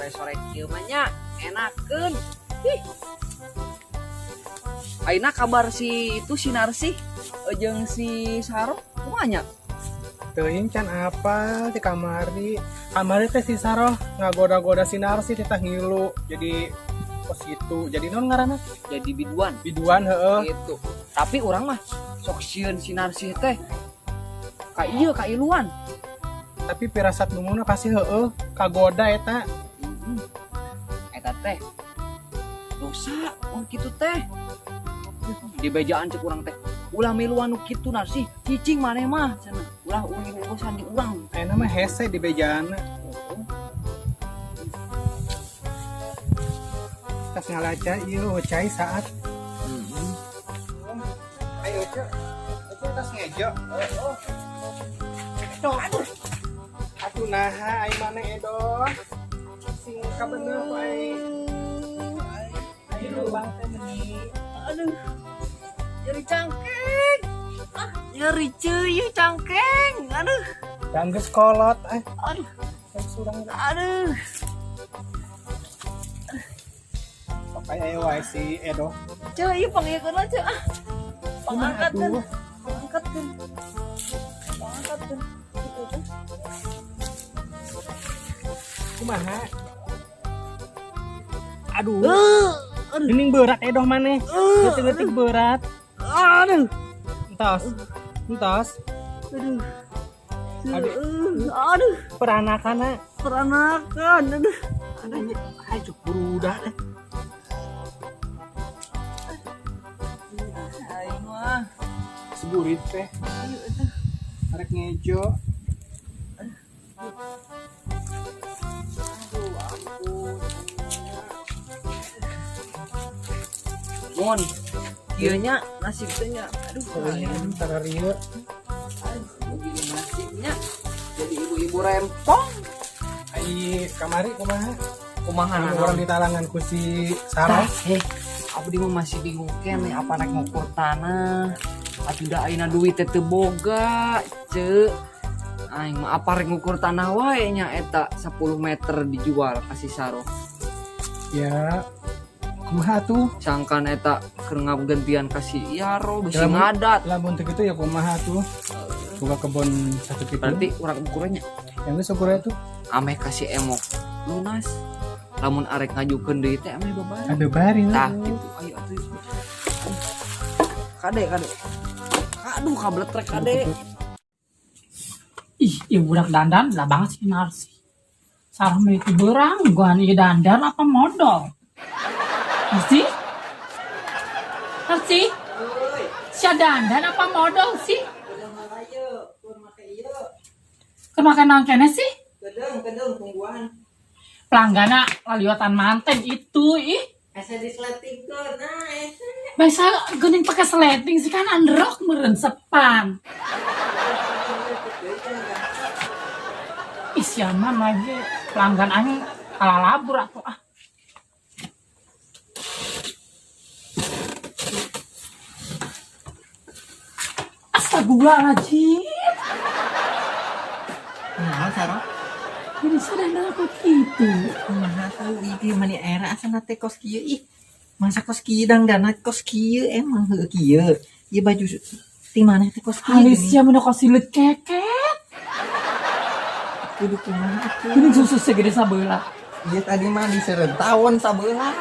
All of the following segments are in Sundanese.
Sore-sore kieu mah nya enakeun. Ih. Ayeuna kabar si itu si Narsi jeung si Saro kumaha nya? Teuing can apal di kamari. Kamari teh si Saroh ngagoda-goda si Narsi titah ngilu. Jadi kos gitu. Jadi non ngaranna? Jadi biduan. Biduan heeh. Gitu. Tapi urang mah sok sieun si Narsi teh. Ka ieu ka iluan. Tapi pirasat numuna pasti heeh kagoda eta. Eta teh dosa mun kitu teh. Di bejaan cek urang teh. Ulah miluan nu kitu Narsi, cicing maneh mah cenah. Ulah urusan di urang. Ayeuna mah hese di bejaana. Tas ngalaca ieu cai saat. Ayo cek. Itu tas ngejo. Oh. Aduh. Atuh naha ai maneh edo. Sing kabener ku ai. Ayo lubang teh meuni. Aduh. Nyeri cangkeng. Ah, nyeri ceuy cangkeng. Aduh. Dan geus kolot eh. Aduh. Surang Aduh. Sok aya wae si Edo. Ceuy pangiekeun lah ceu ah. Pangangkatkeun. Aduh. Pangangkatkeun. Pangangkatkeun. Gitu teh. Kumaha? Aduh. Aduh. Gening berat Edo maneh. Leutik-leutik berat. Aduh. Entos. Entos. Aduh. Aduh. Aduh. Peranakan. Peranakan. Aduh. Aduh, ayo cuk burudah eh. Aing mah. Seburit teh. Ayo atuh. Arek ngejo. Aduh, ampun. Mon, kieu nya nasib teh nya. Aduh, Aduh, tararieu. aduh, begini nasibnya. Jadi ibu-ibu rempong. Ai kamari kumaha? Kumaha Anu naon? urang ditalangan ku si Sarah. Abdi mah masih bingung keneh apa rek ngukur tanah. Atuh da ayeuna duit teh teu boga, ceu. Aing mah apa rek ngukur tanah wae nya eta 10 meter dijual ka si Saro. Ya. Kumaha tuh? Sangkan eta keur ngagantian ka si Yaro bisi Lamun- ngadat. Lamun teu kitu ya kumaha tuh? Boga kebon satu kitu. Berarti urang ukurnya Yang geus ukurnya tuh ameh kasih emok lunas. Lamun arek ngajukeun deui teh ameh babari. ada bari. Tah gitu. Ayo atuh. Kade kade. Aduh kabletrek kade. Ih, ieu budak dandan lah banget sih Narsi. Sarah itu berang, gua ieu dandan apa modal? Narsi? Narsi? Sia dandan apa modal sih? Keur make naon keneh sih? Kedeng, tungguan. Pelanggana laliwatan manten itu ih. Asa disletingkeun, nah ese. Biasa geuning pakai sleting sih kan androk meureun sepan. Ih siapa lagi pelanggan aing kalalabur atuh ah. Astagfirullahaladzim. Nah, Saro. Jadi sadar aku gitu. Kumaha tuh ieu mani era asana teh kos kieu ih. Masa kos kieu dangdana kos kieu emang heueuh kieu. Ieu baju ti maneh teh kos kieu. Halis sia mun kos silut keket. Kudu kumaha atuh. Geuning susu segede sabeula. Ieu tadi mah diseureut tawon sabeula.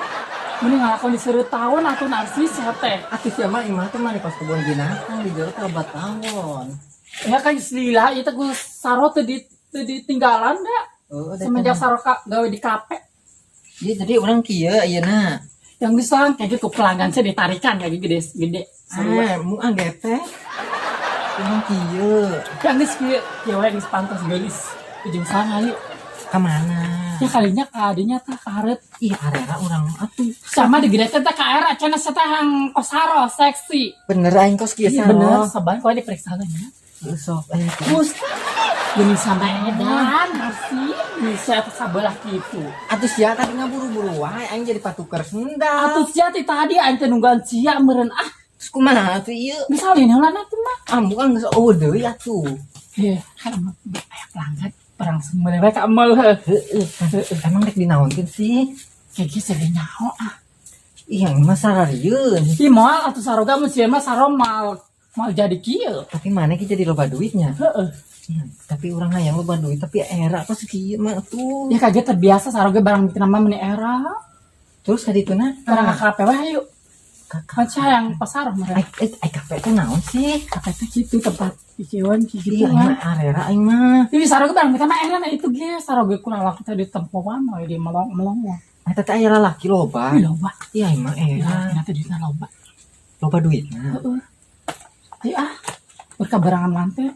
Mending ngalakon diseureut tawon atuh narsis sia teh. Atuh sia mah imah teh mah kos kebon binatang di jero teh obat tawon. Ya kan geus lila ieu teh geus saro teu di teu ditinggalan da. Heeh, da Semenjak teh. saro ka gawe di kape. Ieu jadi urang kieu ayeuna. Yang geus lang kayak gitu pelanggan saya ditarikan kayak gede gede. Ah, mu angge teh. Urang kieu. Yang geus kieu kieu wae geus pantas geulis. Ujung sana yuk. Ka mana? Ya kalinya ka adinya tah karet. Ih, arera urang atuh. Sama di gede teh ka era cenah satahang kosaro seksi. Bener aing kos kieu Iya Saro. bener, saban kau diperiksa kan ya. Heuh, sok aya tuh. Terus geuning sama edan masih bisa sabelah gitu. Atuh sia tadi ngaburu-buru wae aing jadi patuker sendal. Atuh sia ti tadi aing teh nungguan sia meureun ah. Terus kumaha atuh ieu? Misalnya heula na tuh mah. Ah, bukan geus eueuh deui atuh. Iya, kan aya pelanggan. Langsung meuli we ka mall heuh. Heeh, emang rek dinaonkeun sih? Kayak gitu sih nyaho ah. Ih, yang mah sararieun. Ih, moal atuh saroga mun sieun mah saro mal mal jadi kieu. Tapi mana ki jadi loba duitnya? Heeh. Iya, tapi urang hayang loba duit tapi era kok sekieu mah tuh. Ya kaget terbiasa saroga barang bikin nama meni era. Terus tadi itu na Barang ka kafe we ayo. Kakak. Kan sayang pasar mah. Ai ai ai kafe teh naon sih? Kafe teh gitu tempat ikiwan gitu Iya, aing kan. mah arera aing mah. Ini saroga barang kita mah era nah itu ge saroga kurang laku tadi tempoan we di melong-melong. Eta teh aya lalaki loba. Ih, loba. Iya, aing mah Ih, era. nanti duitna loba. Loba duitna. Heeh. Ayo ah. Berkabarangan lantai.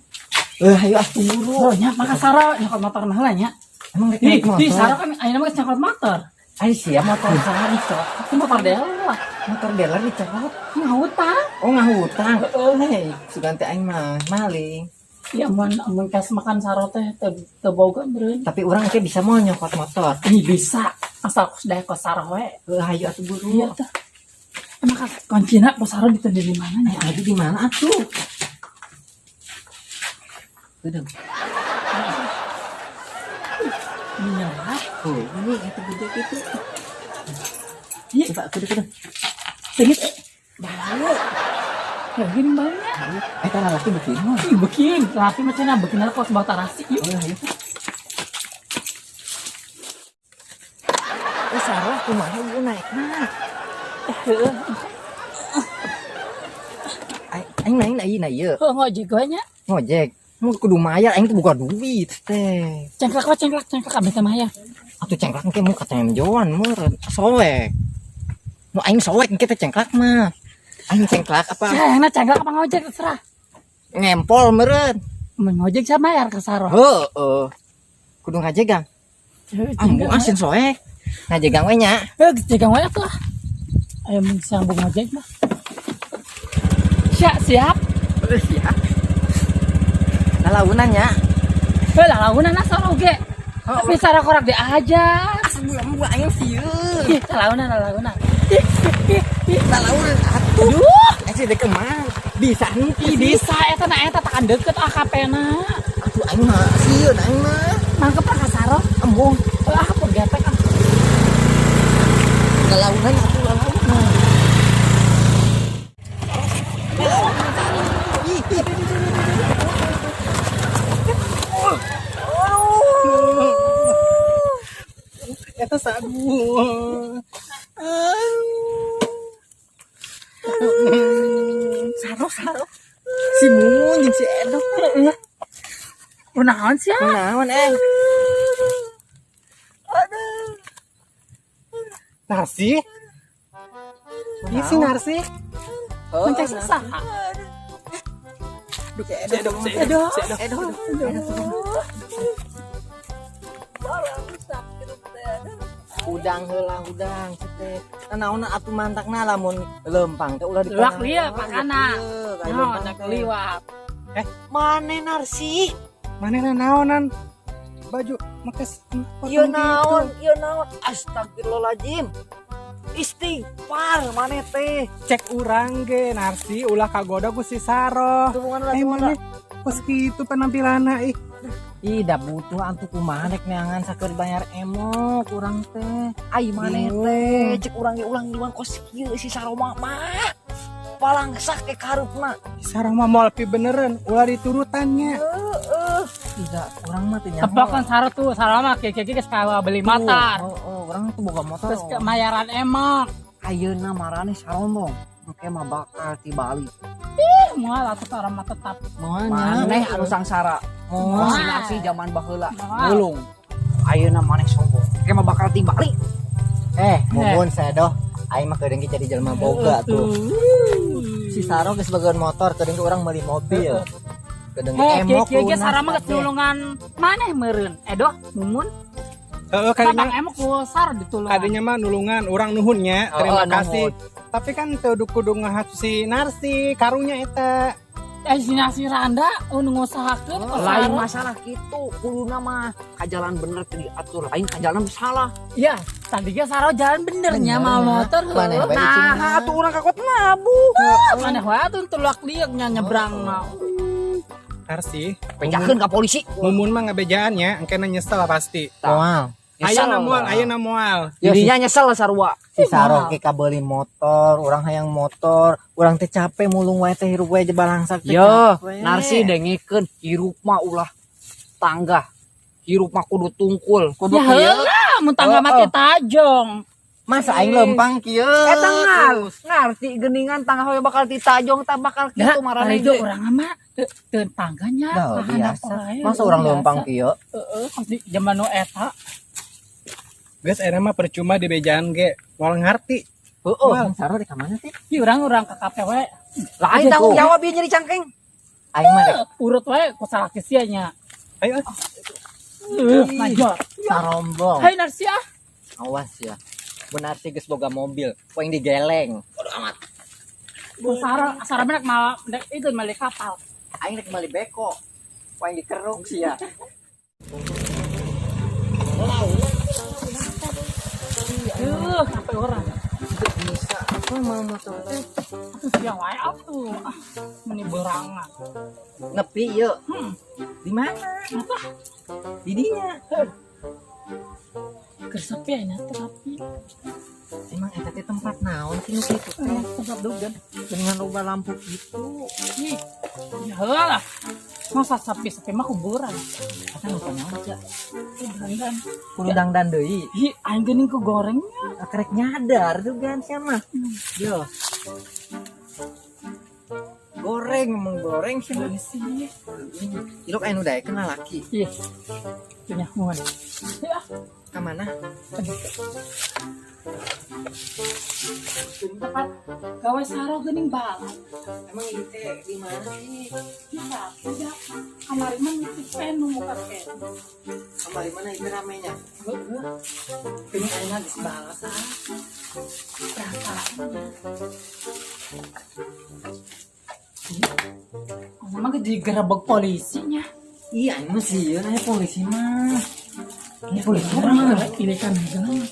Eh, ayo ah tunggu. Oh, nya maka saro nyokot motor nah lah nya. Emang rek Ih, naik motor? ih, saro kan ayeuna mah geus nyokot motor. Ai siap Motor saha dicopot? Itu motor dealer lah. Motor dealer dicopot. Ngahutang. Oh, ngahutang. Hei, sugan teh aing mah maling. Ya mun mun kas makan saro teh teu teu boga meureun. Tapi urang ke bisa mau nyokot motor. Ini bisa asal kus daek kos saro we. Eh, ayo atuh buru. Iya tuh. Emang kan kuncina pos saro ditenda di mana nya? Lagi di mana atuh? Udah. Nyala. Oh, ini itu gede gitu. Iya. Coba kudu kudu. Sengit. Bau. Ya gini baunya. Eh, tanah laki begini mah. Ih, bikin. Laki macam mana bikin kos bau tarasi yuk. Oh, ayo. Eh, Sarah, kumaha ieu naikna? Heeh. Aing naik na ieu na ieu. Heuh ngojek we nya. Ngojek. Mau kudu mayar aing tuh buka duit teh. Cengklak we cengklak cengklak abis teh mah ya. Atuh cengklak engke mau katenjoan meureun. Soek. Mau aing soek engke teh cengklak mah. Aing cengklak apa? Sayangna cengklak apa ngojek terserah. Ngempol meureun. Mun ngojek sama bayar ke saro. Heeh. Kudu ngajegang. Ah, Ambu mau asin soek. Ngajegang we nya. Eh, jegang wae atuh. Ayo mun sambung ngojek mah. Siap, siap. Heuh, siap. Lalaunan nya. Eh, lalaunan saro oge. Tapi saro korak diajar. Sebelum gua aing sieun. Ih, lalaunan, lalaunan. Ih, ih, ih. Lalaunan atuh. Aduh, Eh, sih dek kemana? Bisa henteu ih bisa eta na eta takan deket ah KP-na. Atuh aing mah sieun aing mah. Mangkep lah ka saro. Embung. Ah, getek ah. Lalaunan atuh lalaunan. Ih, ih. Eta sagu. Saro saro. Si Mumun jeung si Edo. Kunaon sih? Ah? Kunaon eh? Narsi? Iya si Narsi. Mencari saha. Si Edo, Si Edo, Aduh. si Edo. Edo. Udang heula udang teh. Naonna atuh mantakna lamun lempang teh ulah di Lewat lieu pakana. No, nak liwat. Mane Narsi? Mana naonan? Baju make Ieu naon, ieu naon. Astagfirullahaladzim. Istighfar maneh teh. Cek urang ge Narsi ulah kagoda ku si Saroh. Tubungan Eh mana kos kitu penampilanna ih. Ih, da butuh antu kumaha rek neangan sakur bayar emo kurang teh. Ai maneh teh cek urang ge ulang ngiluan kos kieu si Saroma mah. Palangsak ke kareupna. Si Saroh mah moal pi beneran ulah diturutannya. Heeh. Tidak, urang mah teh nyaho. Tepokan saro tuh, saro mah kieu kieu geus kawa beli motor. Oh, oh, urang tuh boga motor. Terus ke mayaran emok. Ayeuna marane sarombong. Engke mah bakal tibalik. Ih, moal atuh saro mah tetap. Moal nya. Maneh anu sangsara. Moal. Si Narsi zaman baheula Moal. ngulung. Ayeuna maneh sombong. Engke mah bakal tibalik. Eh, mumun saya doh. Aing mah keudeung jadi jelema boga tuh. Si Saro geus bageun motor, keudeung urang meuli mobil. Keudeung Eh, emok kieu kieu ge lunas saro mah geus kabeh. nulungan maneh meureun. Edoh, mumun. Heeh, Kadang kadinya emok ku saro ditulungan. kadinya mah nulungan urang nuhun nya. Terima Oh, kasih. nuhun. Tapi kan teu kudu ngahat si Narsi karunya eta. Eh, si Narsi Randa nu ngusahakeun ka Lain Saro. masalah kitu, kuduna mah kajalan bener teu diatur, lain kajalan salah. Iya, tadi ge saro jalan bener nya Bener, mau motor Maneh heuh. wae Nah, atuh urang kakot nabu. Maneh wae atuh tulak liuk nya nyebrang mah. Narsi. Bejakeun ka polisi. Mumun mah ngabejaan nya, engkena nyesel pasti. Moal. Ayeuna moal, ayeuna moal. Jadinya nyesel sarua. Si Saroh ke kabeli motor, urang hayang motor, urang teh capek mulung wae teh hirup wae balangsak teh Yo, capek. Narsi dengekeun hirup mah ulah tangga. Hirup mah kudu tungkul. Kudu Ya kieu. heula mun tangga mati tajong. Masa aing lempang kieu. Eta ngarti geuningan tangga hoye bakal ditajong tah bakal Da, kitu marane Rejo ge. urang mah teu teu tangganya. Dah, kahandap biasa. wae, Masa urang biasa. lempang kieu? Heeh, kos di zaman nu eta. Geus ayeuna mah percuma dibejaan ge. Moal ngarti. Heeh. Moal Saroh di ka mana sih? Ih urang urang ka kafe we. Lah aing tanggung jawab ieu nyeri cangkeng. Aing mah rek Urut wae ku salaki sia nya. Ayo. Ah. Major. sarombong. Hai Narsi ah. Awas ya. Benar sih geus boga mobil, poing digeleng. Ku Sarah Sarah benak malah itu balik kapal. Aing rek bali beko. Poing dikeruk sih ya. Sampai orang. Bisa apa mau motor teh? Atuh sia wae atuh. Ah, meni berangan. Nepi yuk. Hmm. Di mana? Apa? Di dinya. Keur sepi ayeuna teh tapi Emang eta teh tempat naon sih nu kitu teh? Tempat dugan. Dengan loba lampu gitu. Ih, ya heula lah. Masa sepi-sepi mah kuburan. Eta nu naon sia? Kuburan. Kudu dangdan deui. Ih, aing geuning ku gorengnya. Kerek nyadar tuh kan sia mah. Yo. Goreng emang goreng sih mah. Sih. Ilok anu daek kenal laki. Ih. Punya muan. Ya, Ka mana? tempat gawe saro geuning balai. Emang ieu teh di mana sih? Bisa, udah. Kamari mah ngitip penu muka ken. Kamari mana itu ramenya? Heeh. Ini ayeuna geus balas ah. Perasaannya. Ih, mah digerebek polisinya. Iya, aing mah sieun aya polisi mah. Ini polisi orang pilih kan gelang.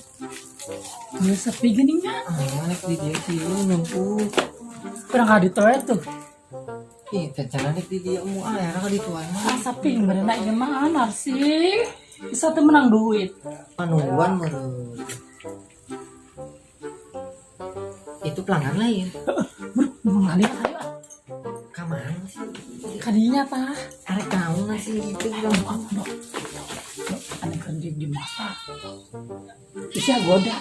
Ini sepi geningnya. Aing mah rek di dieu sieun nyumput. Kurang ka ditu we tuh. Ih, cancana rek di dieu mu ah era ka ditu aing mah. Ah, sepi berenang ieu mah anar sih. Bisa tuh menang duit. Nungguan meureun. Itu pelanggan lain. Bro, mengalir ayo ah. Ka mana sih? Kadinya tah. Arek naon sih itu Aduh, aduh. Aneh kan di mata. Bisa goda.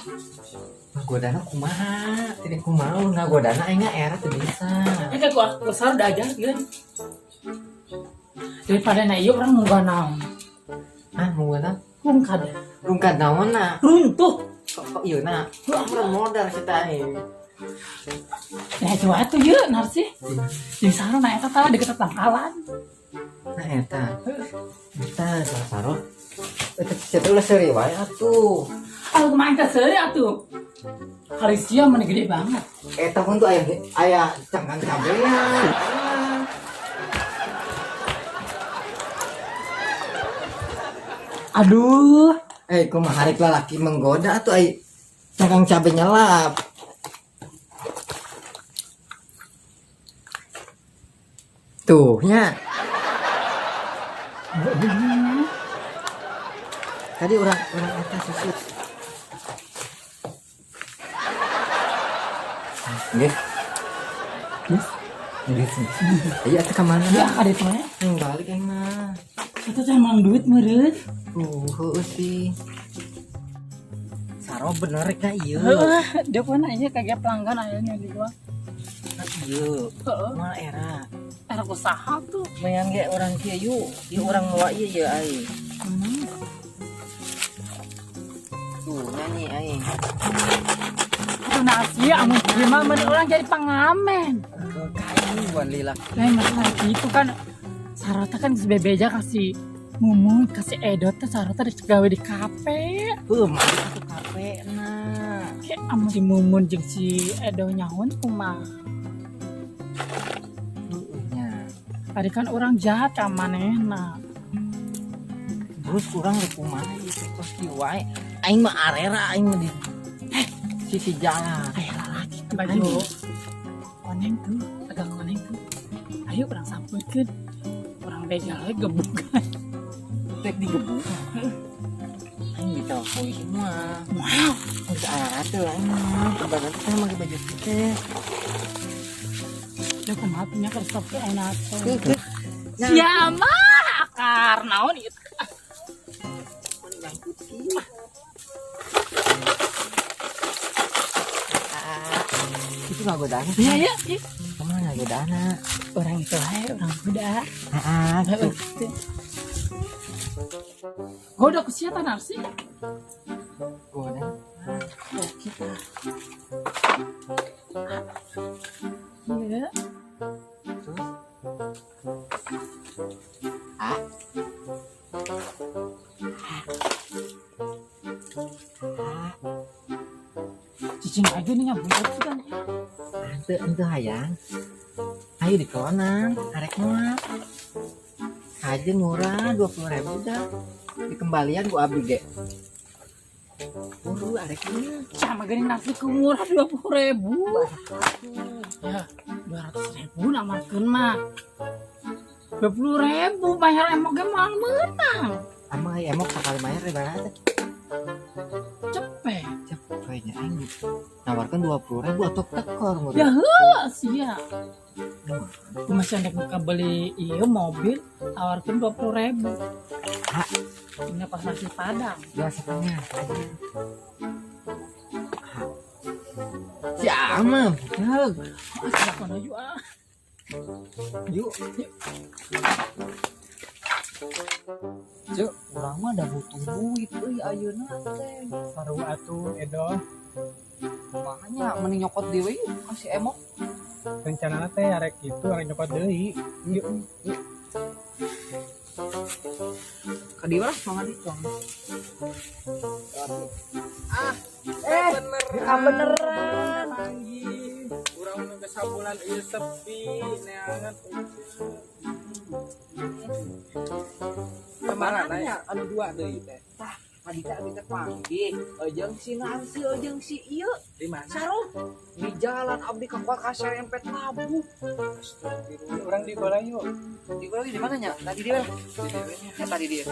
Ngagodana kumaha? Tidak kumaha ngagodana aing era teu bisa. Ya kan gua besar udah aja gitu. Daripada na iya orang mau naon. Hah, mau naon? Rungkad. Rungkad naon na? Runtuh. Kok ieu na? Urang modal kita aing. Nah itu atuh yeuh narsi. Di sana na eta tah deket pangkalan. Nah eta. Eta saro. Eta sia ulah seuri wae atuh. Ah kumaha teh seuri atuh. Hari sia mana gede banget. Eta pun tuh aya aya cangkang cabean. Aduh. Kumaha rek lalaki menggoda atuh ai cangkang cabe nyelap. Tuh nya. Tadi orang orang eta susut. Nggih. Yes. Nggih. Iya atuh ka mana? Ya ada itu ya. Yang balik aing mah. Itu teh emang duit meureun. Heueuh sih. Saro bener rek na ieu. Heeh, dia pun aja kayak pelanggan akhirnya di gua. Na ieu. Heeh. Moal era. Era usaha tuh. Mayan ge orang kieu yuk. Ieu urang mawa ieu ye aing. Tuh nyanyi aing. Itu nasi amun terima meni orang jadi pengamen. Kayuan lila. Nah, masalah itu kan Sarota kan geus bebeja kasih Mumun kasih Edot teh Sarota gawe di kafe. Heuh, mah atuh kafe na. Kayak amun si Mumun jeung si Edo nyaun kumaha. Heueuh nya. Tadi kan orang jahat ka manehna. Terus kurang rek kumaha ieu teh kos kieu wae. Aing mah arera aing mah di sisi jalan. Aya lalaki tuh baju koneng tuh, agak koneng tuh. Ayo urang sampeurkeun. Urang Tukang begal we gebuk. Rek digebuk. Aing ditelepon semua. Wow. Geus atuh aing mah. Kebangan teh make baju teh. Ya kumaha punya kerstop ke enak tuh. Ke. Siapa akar naon ieu? Mani nyangkut kieu. Itu ngagodana. Iya iya. Iya. Kumaha ngagodana? Orang itu ae orang muda. Heeh, gitu. Goda ku sia tanah sih. Goda. Oh, kita. Iya. Terus? Ah. Cicing aja nih ngabudak sih kan. Ente ente hayang. Ayo di konan, arek mah. Aja murah 20.000 dah. Dikembalian ku abdi ge. Buru arek mah. Sama gini nasi ke murah 20.000. Ya, 200.000 namarkeun mah. 20.000 bayar emok ge moal meunang. Ama ai emok sakali bayar di mana teh? Cepet. Cepet nya aing nawarkeun 20.000 atau tekor murah. Ya heula sia. Masih hendak buka beli iya mobil tawarkeun 20.000. Hah? Ini pas nasi Padang. 2,5 aja. Si Amam, budak. Ah, silakan aja ah. Yuk. Cek, urang mah da butuh duit euy ayeuna teh. Baru atuh edo. Makanya mending nyokot deui yuk kasih emok. Rencana teh arek itu arek nyokot deui. Yuk, yuk. Ka dieu lah mangga di tuang. Ah, beneran. Panggih. Urang nu geus sabulan ieu sepi neangan. Kemana ya? Anu dua deui teh. Tah, tadi teh abdi teh panggih jeung si Narsi jeung si ieu Di mana? Saruh di jalan abdi ka kaserempet labuh. Astagfirullah. Urang di bola yuk. Di bola di mana nya? Tadi dia lah. Ya tadi dia.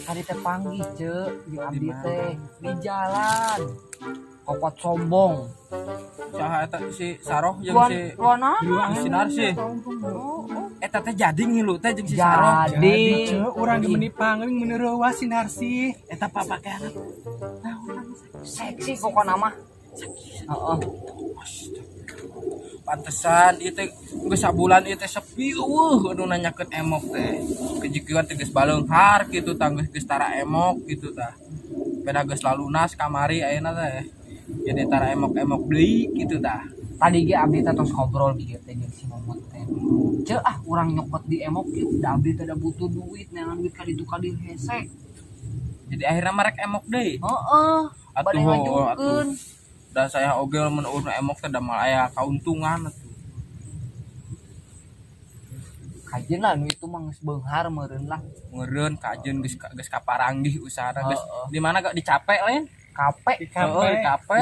Tadi teh panggih ceu di abdi teh di jalan. Kokot sombong. Saha eta si Saroh jeung si si Narsi. Eta teh jadi ngilu teh jeung si Saroh. Jadi Ceu urang ge meuni pangling meuni reuas si Narsi. Eta papakean seksi pokokna mah. Heeh. Pantesan ieu teh geus sabulan ieu teh sepi eueuh anu nanyakeun emok teh. Kejikian teh geus baleunghar kitu tah geus tara emok kitu tah. Beda geus lalunas kamari ayeuna teh. Jadi tara emok-emok deui kitu tah. Tadi ge abdi teh tos ngobrol kieu teh jeung si Momot teh. Ceu ah urang nyokot di emok ieu da abdi teh da butuh duit neangan duit ka ditu ka dieu hese. Jadi akhirnya marek emok deui. Heeh. Bade Atuh ngajukeun. Da saya oge mun urang emok teh da moal aya kauntungan atuh. Kajeun lah nu itu mah geus beunghar meureun lah. Meureun kajeun geus kaparanggih usahana geus. Di mana gak dicape lain? Kape. Di kape. Heeh, di kape.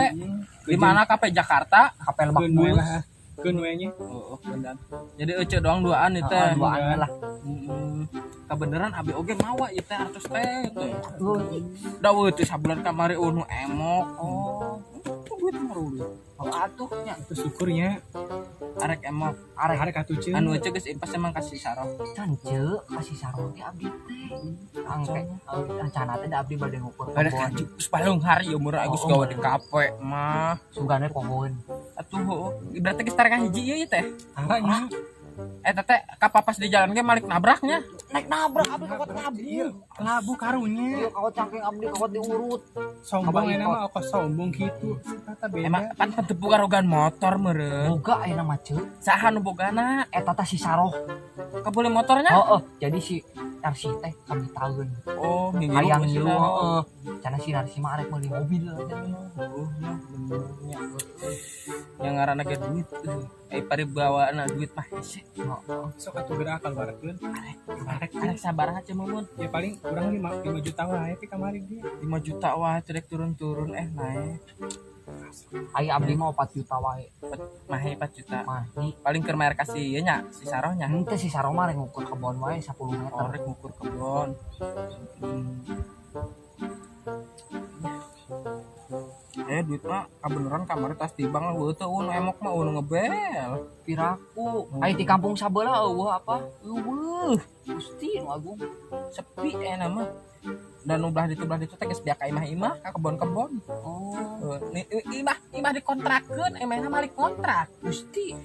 Di mana kape Jakarta? Kape Lebak Keun we Bulus. lah. Keun we nya. Heeh, bener. Jadi euceu doang duaan ieu teh. Heeh, duaan lah. Heeh. Kabeneran abi oge mawa ieu teh artos teh teh. Da eueuh teh sabulan kamari eueuh nu emok. Oh, duit mah eueuh. Oh, atuh nya. Itu syukurnya. Arek emok. Arek Arek atuh ceu. Anu euceu geus impas emang kasih Saroh. Can ceu kasih Saroh ge abdi teh. Angke rencana teh da abdi bade ngukur Bade kebon. kanjuk geus baleunghar ieu meureun agus Oh, gawe di kape mah. Sugane pohoeun. Atuh heueuh. Berarti geus tarengah hiji ieu teh. Tara nya. Eta teh kapapas di jalan ge malik nabraknya. Naik nabrak abdi kakot labuh. Labuh karunya. Iya kakot cangking abdi kakot diurut. Sombong Abah enak ikot. mah kok sombong gitu. Kata beda. Emang pan tepu karogan motor meureun. Boga ayeuna mah ceu. Saha nu bogana? Eta teh si Saroh. Kabule motornya? Heeh, jadi si Narsi teh kamitaeun. Oh, ngilu Hayang si ngilu Saroh. heeh. Cenah si Narsi mah arek meuli mobil. Oh, nya bener nya. Yang ngaranna ge duit. Pari bawaana duit mah hese. Heeh. Sok atuh geura kaluarkeun. Arek arek sabaraha ceu Mumun? Ya paling kurang 5 juta wae ti kamari ge. 5 juta wae teh rek turun-turun naik. Aya abdi mah 4 juta wae. Mahi 4 juta. Mahi. Paling keur mayar kasih ieu nya si Sarohnya. Henteu, si Saro mah rek ngukur kebon wae 10 meter. Oh, rek ngukur kebon. Eh, duit mah kabeneran kamari tas di bank lah teu eueuh nu emok mah eueuh nu ngebel. Piraku. Aya di kampung sabelah eueuh apa? Eueuh, Gusti nu agung. Sepi aya mah. Dan nu belah ditu teh geus biak ka imah-imah, ka kebon-kebon. Oh, Heuh, imah imah dikontrakeun, emehna malik kontrak. Gusti.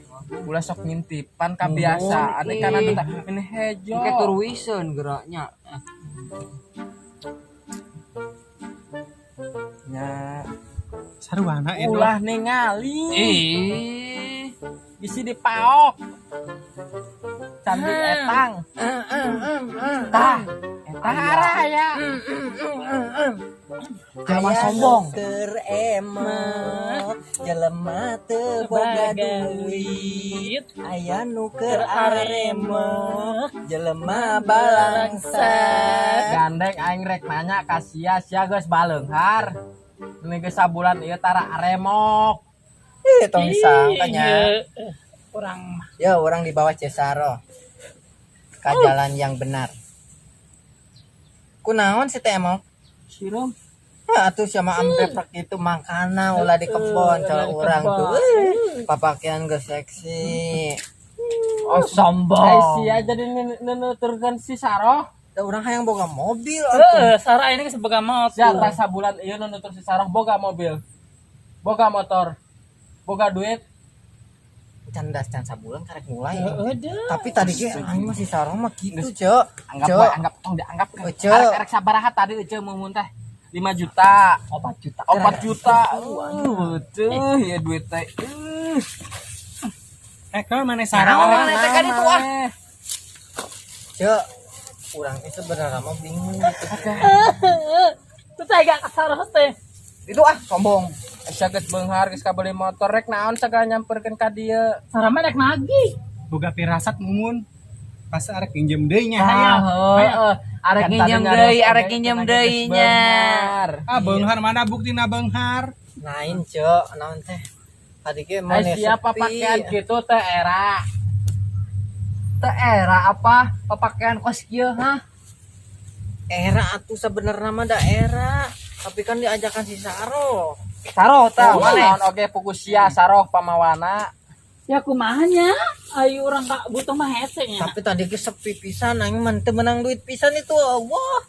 Ulah sok ngintipan kabiasaan Nuhun, kana ih. teh ini hejo. Engke turuiseun geraknya. Nya, Sarwana Edo. ulah ningali. Ih. Bisi dipaok. Candi etang. Tah, eta araya. Jelema sombong. Keur emok jelema teu boga duit, aya nu keur aremok jelema balangsa. Gandeng aing rek nanya ka sia, sia geus baleunghar. Ini geus sabulan ieu tara aremok. Ih, tong disangkanya. Orang mah. Ya, orang di bawah Cesaro ke jalan yang benar. Kunaon sih teh emok? Sireum. Nah, atuh sama ampe itu makana ulah di kebon Ulah kalau di orang kebon. tuh papakean geus seksi. Oh, sombong. Ai sia jadi nuturkeun si Saroh. Da urang hayang boga mobil atuh. Heeh, Sarah ini sebagai motor. Sia tah sabulan ieu nutur si Saroh boga mobil. Boga motor. Boga duit. Can das can sabulan karek mulai. Heeh deh. Tapi tadi ge aing mah si Saroh mah gitu, Cek. Anggap Cek. wae, anggap tong dianggap. Ece. Arek-arek sabaraha tadi ece mumun teh? 5 juta. 4 juta. 4 juta. Teuh, ya duit teh. Eh, kalau mana Saroh? Naon teh kan itu ah. Cek. Urang teh sebenarnya mah bingung gitu. Tuh teh gak kasar teh. Itu ah sombong. Asa geus beunghar geus kabeli motor rek naon sagala nyamperkeun ka dieu. Sarah mah rek nagih. Boga pirasat mumun. Pas arek nginjem deui nya Ah, hayang. heeh. Arek Kan nginjem tadi deui, nyarios arek oge nginjem cenah deui geus nya. beunghar. Ah, beunghar mana buktina beunghar? Lain, Cek, naon teh? Tadi ge Ai mana siapa pakaian gitu teh era. Teu era apa papakaian kos kieu hah? Era atuh sebenarnya mah da era. Tapi kan diajakan si Saro. Saro tah Oh, maneh. naon oge pugu sia Saroh pamawana. Ya kumaha nya? Ayo urang ka butuh mah hese nya. Tapi tadi ge sepi pisan aing mah teu menang duit pisan itu. Wah.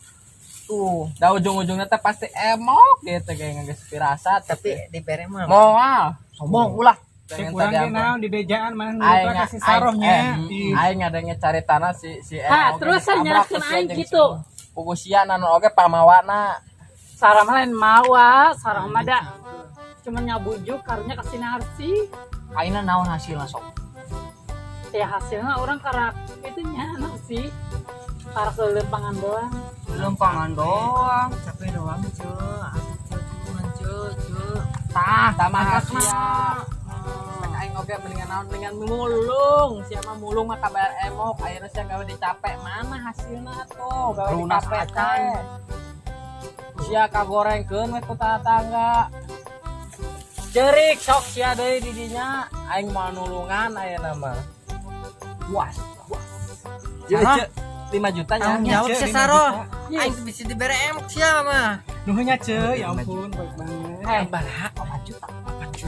Tuh, Da ujung-ujungnya teh pasti emok gitu kayak geus pirasat tapi dibere mah. moal. Sombong ulah. Cek Pengen urang tadi ge apa? naon di bejaan mana Aing nutur ka si Sarohnya. Ih. aing ngadenge cari tanah si si Ha, emok terus geus saya ditabrak nyerahkeun ku sia aing jeung gitu. si Pugu sia naon oge pamawana. Sarah mah lain mawa, Sarah mah da cuma nyabujuk karunya kasih narsi. Ayeuna naon hasilna sok? Ya hasilnya orang karak itunya narsi. Karak lempangan doang. Lempangan doang. Capek doang, Cek. Atuh, Cek, tulungan, Cek, Cek. Tah, Tambah sia. Rek aing oge mendingan naon mendingan mulung. Sia mah mulung mah kabar emok ayeuna sia gawe dicapek mana hasilna atuh gawe Lunas dicapek acan. teh. Sia kagorengkeun we ku tetangga. Cerik sok sia deui di dinya aing moal nulungan ayeuna mah. Puas. Cek, cek, 5 juta nya. Tanggung jawab Cek, si lima Saro. juta. Aing bisa dibere emok sia mah. Nuhun nya, Cek. Ya ampun, baik banget. Eh, Baraha 4 juta.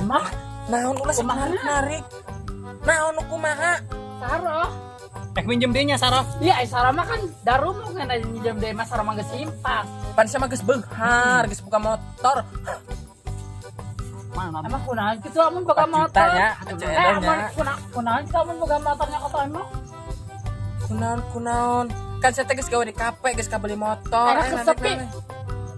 mah naon ulah menarik. Naon nu kumaha? Saroh. Eh, minjem deui nya Saroh. Iya, eh, Sarah mah kan darumu kan aja nyinjem deui mah Sarah mah geus impas. Pan sia mah geus beunghar, geus buka motor. Mana Emang kunaon kitu amun boga 4 juta motor? nya, Eh, amun kunaon kitu amun boga motornya kotor emang? Kunaon kunaon. Kan saya teh geus gawe di kafe, geus kabeli motor. Era Eh, kesepi.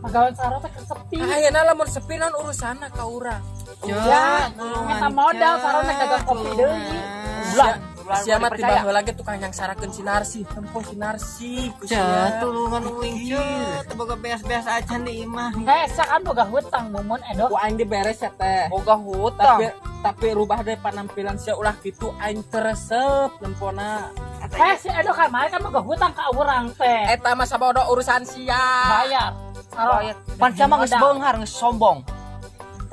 Pagawean Sarah teh kesepi. Ayeuna lamun sepi naon urusanna ka urang. Ya, Minta modal Sarah nek dagang kopi deui. Sia, Ulah, sia mah dipercaya. tiba heula ge tukang yang sarakeun si Narsi, tempo si Narsi ku Cek, sia. tulungan uing, Cek. Teu boga beas-beas acan di imah. Eh, sia kan boga hutang mumun edo. Ku aing diberes ya teh. Boga hutang. Tapi rubah deh penampilan sia ulah kitu aing teresep nempona. Eh, si Edo kamari kan boga hutang ka urang teh. Eta mah sabodo urusan sia. Bayar. Sarah. Pan sia mah geus beunghar geus sombong.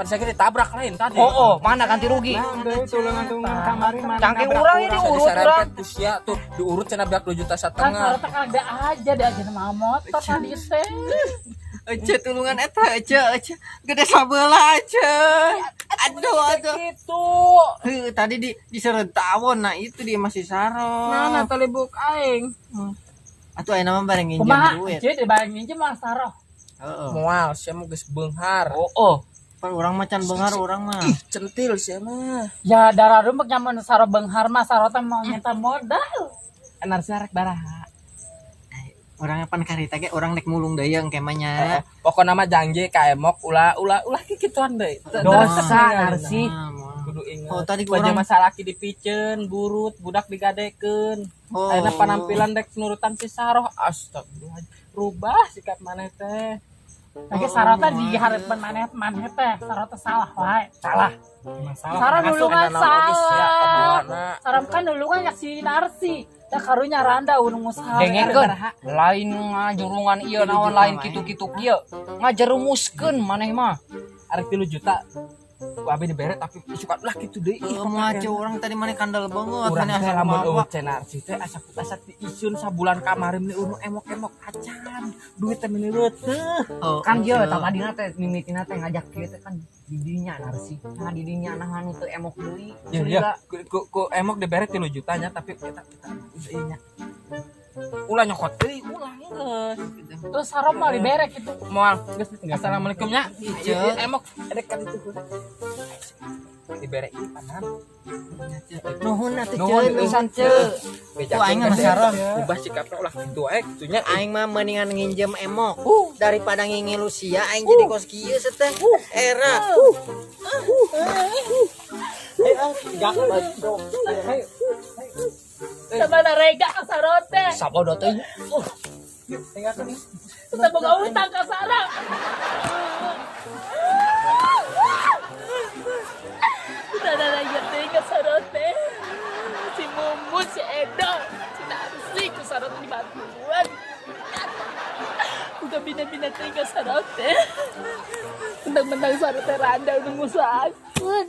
Pan saya ditabrak lain tadi. Oh, mana ganti rugi? Nah, deui tulungan-tulungan kamari mana Cangkeng nabrak urang ini Asa urut urang. disarempet ku sia tuh diurut cenah beak 2 juta Kan setengah. Saroh teh ada aja diajar sama motor tadi teh. Ece tulungan eta ece ece gede sabelah ece. Aduh aduh. Gitu. Heuh, tadi di diseret tawon nah itu dia masih Saroh. Mana tali buk aing? Atuh ayeuna mah bareng nginjem Kumaha? duit. Ece dibayar nginjem mah Saroh. Heeh. Moal sia mah geus beunghar. Oh. Pan urang mah can beunghar urang mah. Ih, centil sia mah. Ya darah rumek nyamun Saroh beunghar mah Saroh teh mau minta modal. Narsi rek baraha. Urang pan karita ge urang nek mulung deui yang kemanya. Pokokna mah janji ka emok ulah ulah ulah kikituan deui. Dosa Narsi. Nah, moal. Kudu inget. Oh, tadi wajah kurang- masa laki dipiceun, burut, budak digadekeun. Oh. Ayeuna panampilan dek nurutan si Saroh. Astagfirullah. Rubah sikap maneh teh. Lagi Saroh teh di hareupeun maneh maneh teh Saroh teh salah wae. Salah. Masalah. Saroh nulungan Eta naon oge sia salah. kaduana. Saroh kan nulungan ya si Narsi. Da karunya randa urang usaha. Dengekeun, lain ngajurungan ieu naon lain kitu-kitu kieu. Ngajerumuskeun maneh mah. Arek 3 juta. Ku abi dibere tapi suka lah kitu deui. Ih, Heuh, moal ce urang tadi mana kandel banget urang mana teh asa lamun kumaha. eueuh cenarsi teh asa asa diisun sabulan kamari meni unu emok-emok acan. Duit teh meni leuteuk. Oh, Kan ece. ieu tah tadina teh mimitina teh ngajak kieu teh kan didinya Narsi. Nah didinya nah anu teu emok deui. Ya, ya. Ku emok dibere 3 juta nya tapi kita kita ieu nya. Ulah nyokot deui, ulah geus. Terus Saroh mau dibere gitu. Moal, geus assalamualaikum nya. Ice. Ieu emok rek ka ditu. Dibere ieu panan. Nuhun atuh Nuhun ce, pisan nuhun ce. ce. Ku aing mah Saroh. Ubah sikapna ulah kitu wae kitu nya. Aing mah mendingan nginjem emok daripada ngingilu sia aing jadi kos kieu seteh. Era. Sama rega ka Saroh teh. Sabodo teh. Tinggalkan nih. Kita boga utang ka Saroh. Udah ada lagi teh ka Saroh teh. Si Mumun, si Edo, si Narsi ku Saroh teh dibantuan. Udah bina-bina teh ka Saroh teh. Mentang-mentang Saroh teh randa udah ngusahakeun.